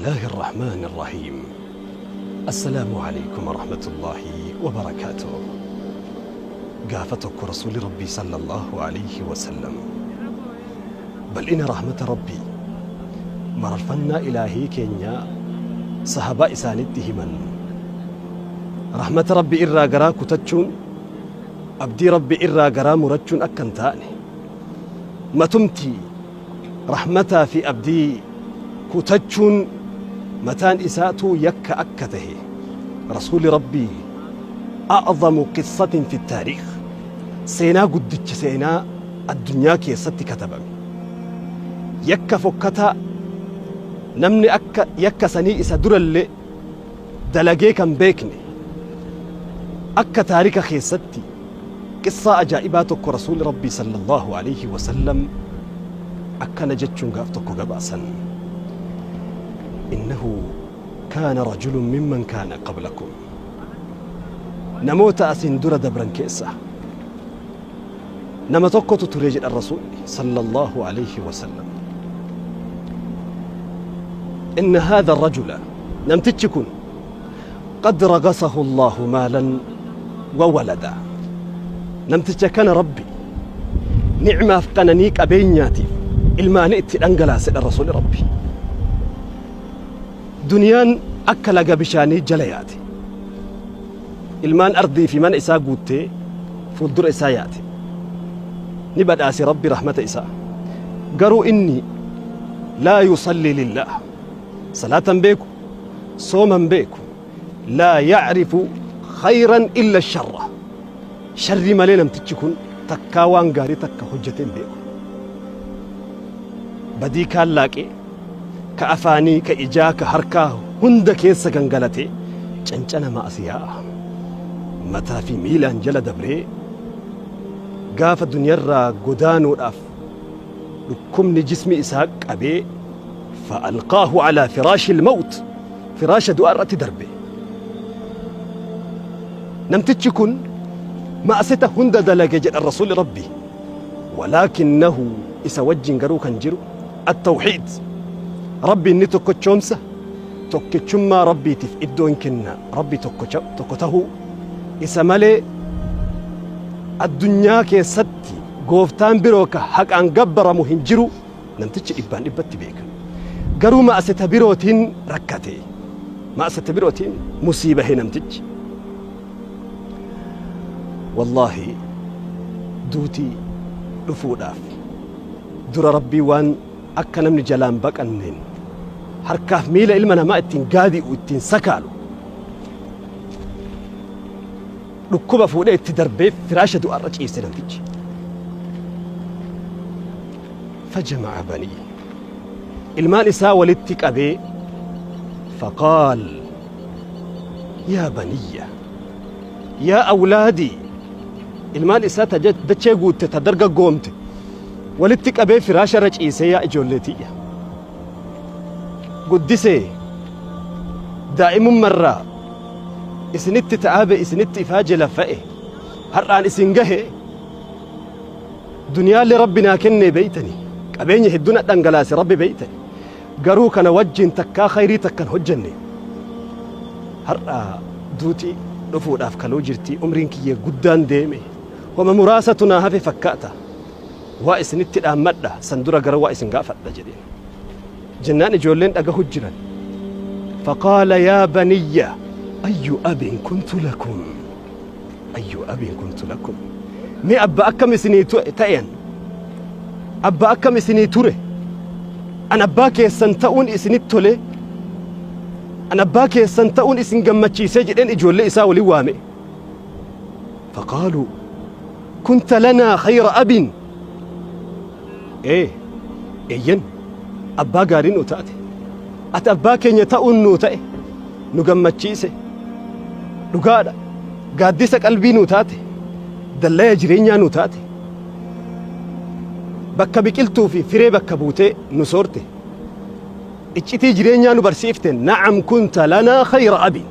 الله الرحمن الرحيم. السلام عليكم ورحمة الله وبركاته. Gaafa tokko Rasuulli Rabbii sallallahu alayhi wasallam bal'ina rahmata Rabbii, mararfannaa ilaahii keenyaa sahabaa isaanitti himan. Rahmata Rabbii irraa garaa kutachuun, abdii Rabbii irraa garaa murachuun akka hin taane, matumti rahmataa fi abdii kutachuun mataan isaatuu yakka akka tahe Rasuulli Rabbii a'zamu qissatin fi taariikh, seenaa guddicha seenaa addunyaa keessatti katabame, yakka fokkataa namni akka yakka sanii isa durallee dalagee kan beekne, akka taarika keessatti qissaa ajaa'ibaa tokko Rasuulli Rabbii sallallahu alayhi wasallam akkana jechuun gaaf tokko gabaasan: innahu kaana rajulun mimman kaana qablakum, namoota asiin dura dabran keessa nama tokkotu ture jedhan Rasuulli sallallahu alayhi wasallam. Inna haadha rajula, namtichi kun, qad ragasahu Allahu maalan wa walada, namticha kana Rabbi ni'maaf qananii qabeenyaatiif ilmaanii itti dhangalaasedha Rasuulli Rabbi. Duniyaan akka laga bishaanii jala yaate, ilmaan ardii fi mana isaa guuttee fuuldura isaa yaate. Ni badhaase Rabbi rahmata isaa. Garuu inni laa yusalli lillaah, salaatan beeku, sooman beeku, laa ya'rifu khayran illa sharra, sharrii malee namtichi kun takkaa waan gaarii takka hojjetee hin beeku. Badii kaan laaqee, ka afaanii, ka ijaa, ka harkaa hunda keessa gangalatee cancana ma'asiyaa mataa fi miilaan jala dabree, gaafa duniyarraa godaanuudhaaf dhukkubni jismi isaa qabee, fa'alqaahu alaa firaashil mawt, firaasha du'aa irratti darbe. Namtichi kun ma'asita hunda dalage jedhan Rasuulli Rabbi, walaakinnahu, isa wajjin garuu kan jiru at-tawhiid, Rabbiin ni tokkochoomsa, tokkichummaa Rabbiitiif iddoo hin kenna, Rabbi tokko tahuu isa malee addunyaa keessatti gooftaan biroo ka haqaan gabbaramu hin jiru namtichi dhibbaan dhibbatti beeka. Garuu ma'asita birootiin rakkate, ma'asita birootiin musiibahe namtichi. Wallaahi, duuti dhufuudhaaf dura Rabbii waan akka namni jalaan baqanneen harkaaf miila ilma namaa ittiin gaadi'u, ittiin sakaalu, dhukkuba fuudhee itti darbee firaasha du'aarra ciise namtichi. Fajama'a banii, ilmaan isaa walitti qabee, faqaal yaa baniyya, yaa awlaadii, ilmaan isaa ta dachee guutte, ta dargaggoomte walitti qabee firaasha irra ciisee, yaa ijoollee tiyya guddisee daa'imummarraa isinitti ta'aabe, isinitti ifaaje, lafa'e, har'aan isin gahe, duniyaallee Rabbi naa kennee beeytani, qabeenya hedduu na dhangalaase Rabbi beeytani, garuu kana wajjin takkaa khayrii takkan hojjenne. Har'a duuti dhufuudhaaf kaluu jirti, umriin kiyya guddaan deeme, homa muraasatu naa hafe fakkaata, waa isinitti dhaammadha, san dura gara waa isin gaafadha jedheen. Jennaan ijoolleen dhagahu jiran. Faqaala yaa baniyya, ayyu abin kuntu lakum, ayyu abin kuntu lakum, mee abba akkam isinii ta'en, abba akkam isinii ture? An abbaa keessan ta'uun isinitti tole, an abbaa keessan ta'uun isin gammachiisee jedheen ijoollee isaa waliin waame. Faqaaluu kunta lanaa khayra abin, ee eeyyan, abbaa gaarii nu taate, ati abbaa keenya ta'uun nuu ta'e, nu gammachiise, dhugaadha, gaaddisa qalbii nuu taate, dallaya jireenyaa nuu taate, bakka biqiltuu fi firee bakka buutee nu soorte, iccitii jireenyaa nu barsiifte. Na'am, kunta lanaa khayra abin,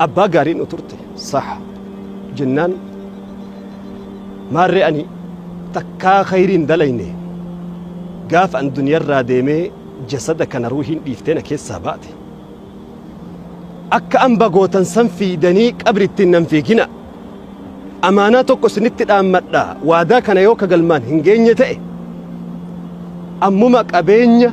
abbaa gaarii nu turte, sah jennaan, maarree ani takkaa khayriin dalayne, gaafa an duniyarraa deemee Jasada kana ruuhiin dhiiftee na keessaa baate, akka amba gootan san fiidanii qabrittiin nan fiigina. Amaanaa tokko isinitti dhaammadha. Waadaa kana yoo ka galmaan hin geenye ta'e, ammuma qabeenya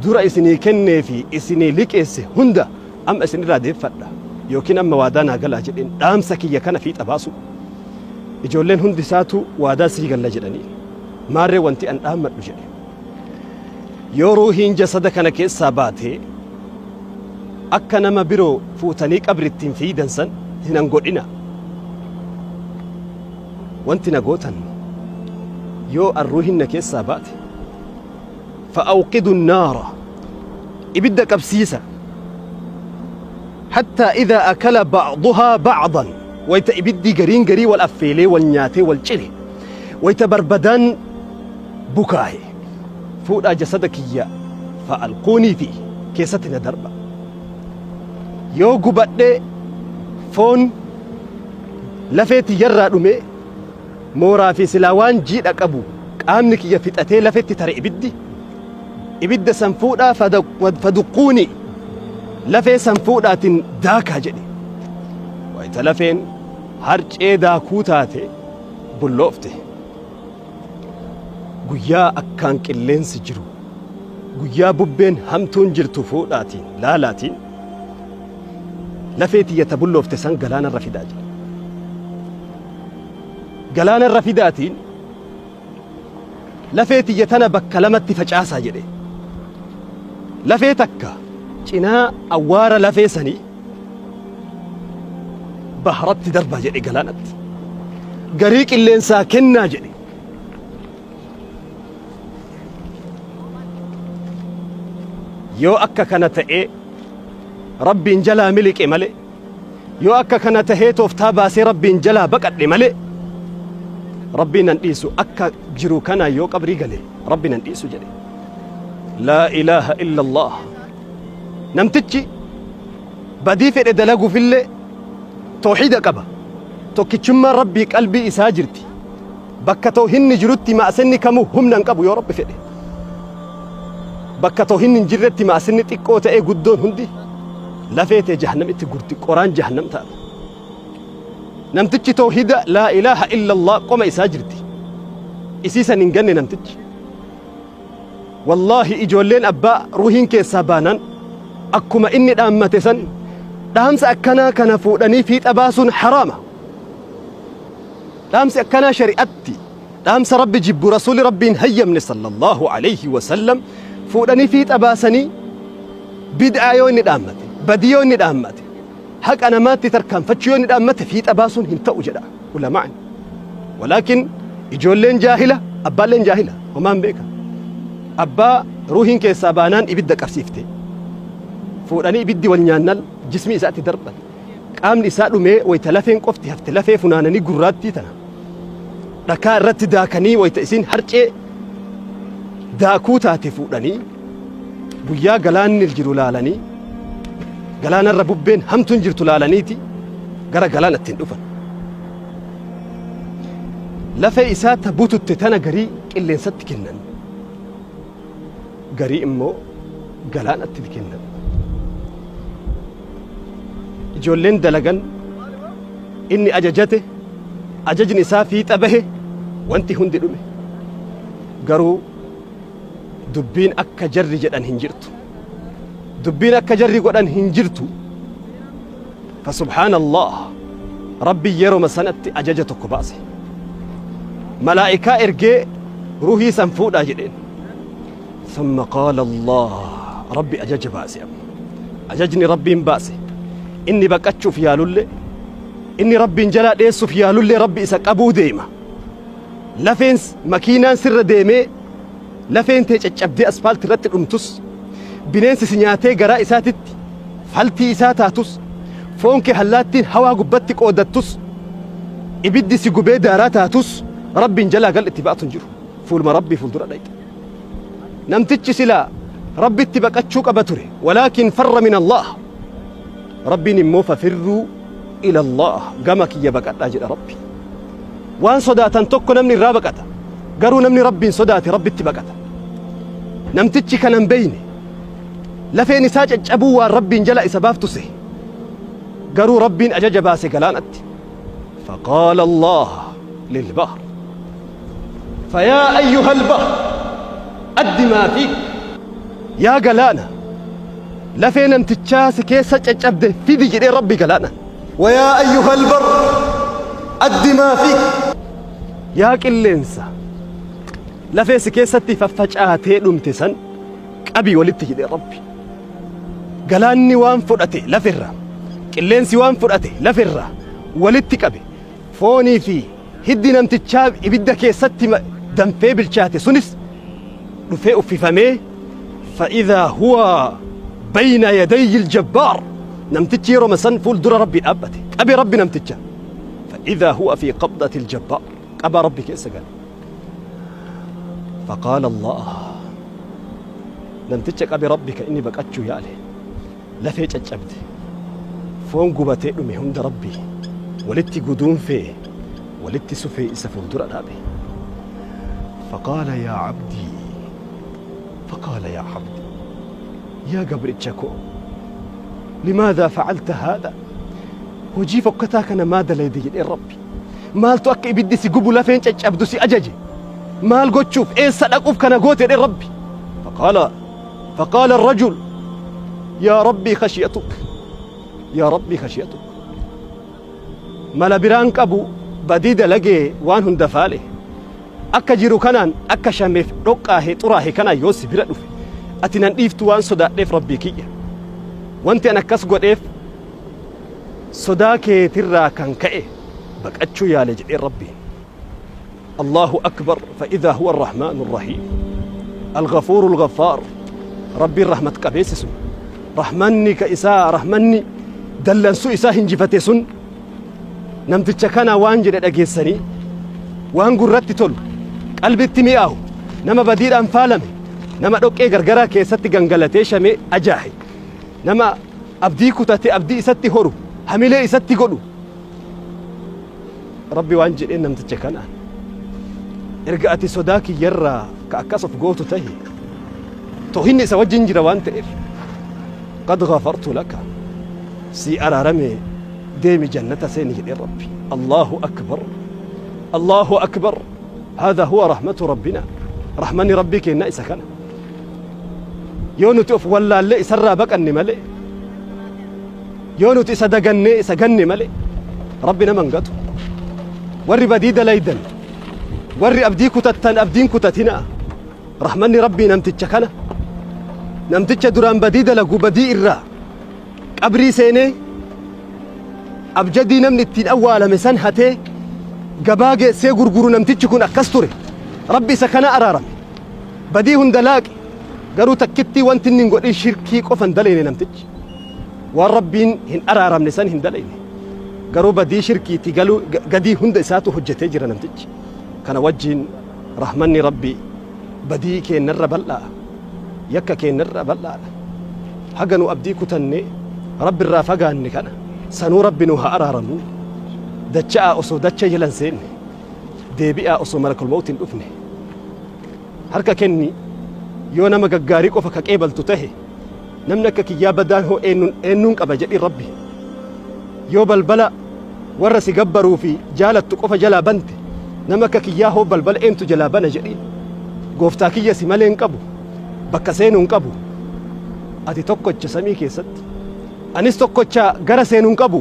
dura isinii kennee fi isinii liqeesse hunda amma isinirraa deeffadha yookiin amma waadaa naa galaa jedheen dhaamsa kiyya kana fiixa baasu. Ijoolleen hundi isaatu waadaa sii galla jedhanii. Maarree wanti an dhaammadhu jedhe. Yoo ruuhiin jasada kana keessaa baate, akka nama biroo fuutanii qabrittiin fiidan san hin an godhina. Wanti na gootan, yoo an ruuhiin na keessaa baate, fa'awqidu naara, ibidda qabsiisa, hattaa idhaa akala ba'duhaa ba'dan, wayta ibiddi gariin garii wal affeelee wal nyaatee wal cire, wayta barbadaan bukaahe, fuudhaa jasada kiyya fa'alquunii fi keessatti na darba. Yoo gubadhee foon lafee tiyyarraa dhumee mooraa fi silaa waan jiidha qabu qaamni kiyya fixatee lafetti tare, ibiddi ibidda san fuudhaa faduqquuni, lafee san fuudhaatiin daakaa jedhe. Wayita lafeen harcee daakuu taate bulloofte, guyyaa akkaan qilleensi jiru, guyyaa bubbeen hamtuun jirtu fuudhaatiin laalaatiin lafee tiyya ta bulloofte san galaanarra fidaa jedhe. Galaanarra fidaatiin lafee tiyya tana bakka lamatti facaasaa jedhe. Lafee takka cinaa awwaara lafee sanii bahratti darbaa jedhe, galaanatti. Garii qilleensaa kennaa jedhe. Yoo akka kana ta'ee Rabbiin jalaa miliqe malee, yoo akka kana tahee tooftaa baasee Rabbiin jalaa baqadhe malee, Rabbiin nan dhiisu. Akka jiru kana yoo qabrii gale Rabbi nan dhiisu jedhe. Laa ilaaha illa Allah. Namtichi badii fedhe dalaguufillee toohida qaba. Tokkichummaan Rabbii qalbii isaa jirti. Bakka toohinni jirutti ma'asinni kamuu humna hin qabu yoo Rabbi fedhe. Bakka toohinni hin jirretti ma'asinni xiqqoo ta'ee guddoon hundi lafee tee jahannamitti gurti, qoraan jahannam taata. Namtichi toohida laa ilaaha illallah qoma isaa jirti. Isii san hin ganne namtichi. Wallaahi, ijoolleen abbaa ruuhiin keessaa baanaan akkuma inni dhaammate san dhaamsa akkanaa kana fuudhanii fiixa baasuun haraama. Dhaamsi akkanaa shari'atti dhaamsa Rabbi jibbu, rasuuli Rabbiin hayyamne sallallahu alayhi wa sallam fuudhanii fiixa baasanii. Bid'aa yoo inni dhaammate, badii yoo inni dhaammate, haqa namaatti tarkaanfachuu yoo inni dhaammate, fiixa baasuun hin ta'u jedha ulamaan. Walaakin ijoolleen jaahila, abbaalleen jaahila, homaan beeka. Abbaa ruuhiin keessaa baanaan ibidda qabsiifte. Fuudhanii ibiddi wal nyaannal jismii isaatti darban. Qaamni isaa dhumee wayita lafeen qofti hafte, lafee funaananii gurraattii tana dhakaa irratti daakanii, wayita isiin harcee daakuu taate fuudhanii guyyaa galaanni jiru laalanii, galaanarra bubbeen hamtuun jirtu laalaniiti gara galaana ittiin dhufan. Lafee isaa ta bututte tana garii qilleensatti kennan. Garii immoo galaanatti kennan. Ijoolleen dalagan inni ajajate, ajajni isaa fiixa bahe, wanti hundi dhume. Garuu dubbiin akka jarri jedhan hin jirtu. Dubbiin akka jarri godhan hin jirtu. Fasubhaana Allah, Rabbi yeroma sanatti ajaja tokko baase. Malaa'ikaa ergee ruhii san fuudhaa jedheen. Thumma qaala Allah, Rabbi ajaja baase amma. Ajajni Rabbiin baase. Inni baqachuuf yaalullee, inni Rabbiin jalaa dheessuuf yaalullee, Rabbi isa qabuu deema. Lafeen makiinaan sirra deemee lafeen tee caccabdee asfaaltii irratti dhumtus, bineensi si nyaatee garaa isaatitti faltii isaa taatus, foon kee hallaattiin hawaa gubbatti qoodattus, ibiddi si gubee daaraa taatus, Rabbiin jalaa gal itti ba'atu hin jiru. Fuuluma Rabbii fuuldura dhayxa. Namtichi silaa Rabbitti baqachuu qaba ture. Walaakin farra min Allah. Rabbiin immoo fafirruu ila Allah, gama kiyya baqadhaa jedha Rabbi. Waan sodaatan tokko namni irraa baqata. Garuu namni Rabbiin sodaate Rabbitti baqata. Namtichi kana hin beeyne. Lafeen isaa caccabuu waan Rabbiin jala isa baaftu sehe. Garuu Rabbiin ajaja baase galaanatti. فقال الله للبحر فيا أيها البحر أد ما فيك yaa galaana lafee namtichaa si keessa caccabde fidi jedhee Rabbi galaana. ويا أيها البر أد ما فيك yaa qilleensa lafee si keessatti faffacaatee dhumte san qabii walitti jedhee Rabbi. Galaanni waan fudhate laferra, qilleensi waan fudhate laferra walitti qabe. Foonii fi hiddi namtichaa ibidda keessatti danfee bilchaate sunis dhufee uffifamee فإذا هو بين يدي الجبار namtichi yeroo san fuuldura Rabbii dhaabbate qabe Rabbi namticha فإذا هو في قبضة الجبار qaba Rabbi keessa gale. فقال الله namticha qabe Rabbi ka inni baqachuu yaale lafee caccabde foon gubatee dhume hunda Rabbi walitti guduunfee walitti sufee isa fuuldura dhaabe. فقال يا عبدي فقال يا عبدي yaa gabricha koo لماذا فعلت هذا hojii fokkataa kana maa dalayde jedheen Rabbi. Maaltu akka ibiddi si gubu lafeen caccabdu si ajaje? Maal gochuuf eessa dhaquuf kana goote jedheen Rabbi. فقال الرجل يا ربي خشيتك يا ربي خشيتك mala biraan qabu badii dalagee waan hunda faale akka jiru kanaan akka shameef dhoqqaahe xuraahe kanaan yoo si bira dhufe ati nan dhiiftu waan sodaadheef Rabbii kiyya wanti an akkas godheef sodaa keetirraa kan ka'e baqachuu yaale jedheen Rabbiin. الله أكبر فإذا هو الرحمن الرحيم الغفور الغفار Rabbiin rahmat qabeessi sun rahmanni ka isaa rahmanni dallansuu isaa hinjifate sun namticha kana waan jedhe dhageessanii waan gurratti tolu qalbitti mi'aahu nama badiidhaan faalame nama dhoqqee gargaraa keessatti gangalatee shamee ajaahe nama abdii kutate abdii isatti horu hamilee isatti godhu Rabbi waan jedheen namticha kanaan erga ati sodaa kiyyarraa ka akkas of gootu tahe toohinni isa wajjin jira waan ta'eef قد غفرت لك si araarame deemi jannata seeni jedheen Rabbi. الله أكبر الله أكبر هذا هو رحمة ربنا rahmanni Rabbii keenna isa kana yoo nuti of wallaallee isarraa baqanne malee yoo nuti isa dagannee isa ganne malee Rabbi nama hin gatu. Warri badii dalaydan warri abdii kutattan abdiin kutatinaa rahmanni Rabbii namticha kana namticha duraan badii dalagu badii irraa qabrii seenee abjadii namni ittiin awwaalame san hatee gabaa geessee gurguru namtichi kun akkas ture. Rabbi isa kana araarame badii hunda laaqe garuu takkittii wanti inni hin godhin shirkii qofa hin dalayne namtichi waan Rabbiin hin araaramne san hin dalayne garuu badii shirkiitti galuu gadii hunda isaatu hojjetee jira namtichi. Kana wajjiin rahmanni Rabbii badii keennarra bal'aa yakka keennarra bal'aadha. Haga nu abdii kutanne Rabbi irraa fagaanne kana sanuu Rabbi nu haa araaramu. Dacha'aa osoo dacha jalan seenne deebi'aa osoo malakul mawti hin dhufne harka kenni yoo nama gaggaarii qofa ka qeebaltu tahe namni akka kiyyaa badaan hoo eenyuun qaba jedhi Rabbi. Yoo balbala warra si gabbaruu fi jaalattu qofa jalaa bante nama akka kiyyaa hoo balbala eentu jalaa bana jedhi. Gooftaa kiyya si malee hin qabu bakka seenuu hin qabu ati tokkocha samii keessatti anis tokkocha gara seenuu hin qabu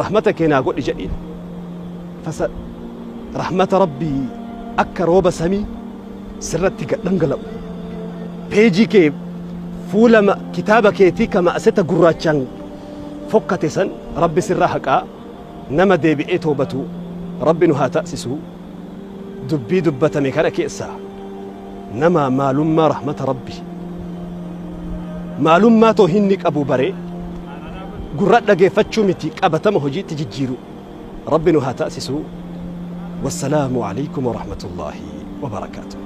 rahmata kee naa godhi jedhiin. Fasa rahmata Rabbii akka rooba samii sirratti gad dhangala'u peejii kee fuula kitaaba keetii kama aseta gurraachaan fokkate san Rabbi sirraa haqaa nama deebi'ee toobatu Rabbi nu haa taasisu. Dubbii dubbatame kana keessaa nama maalummaa rahmata Rabbi maalummaa toohinni qabu baree gurra dhageeffachuu miti qabatama hojiitti jijjiiru Rabbi nu haa taasisu. والسلام عليكم ورحمة الله وبركاته.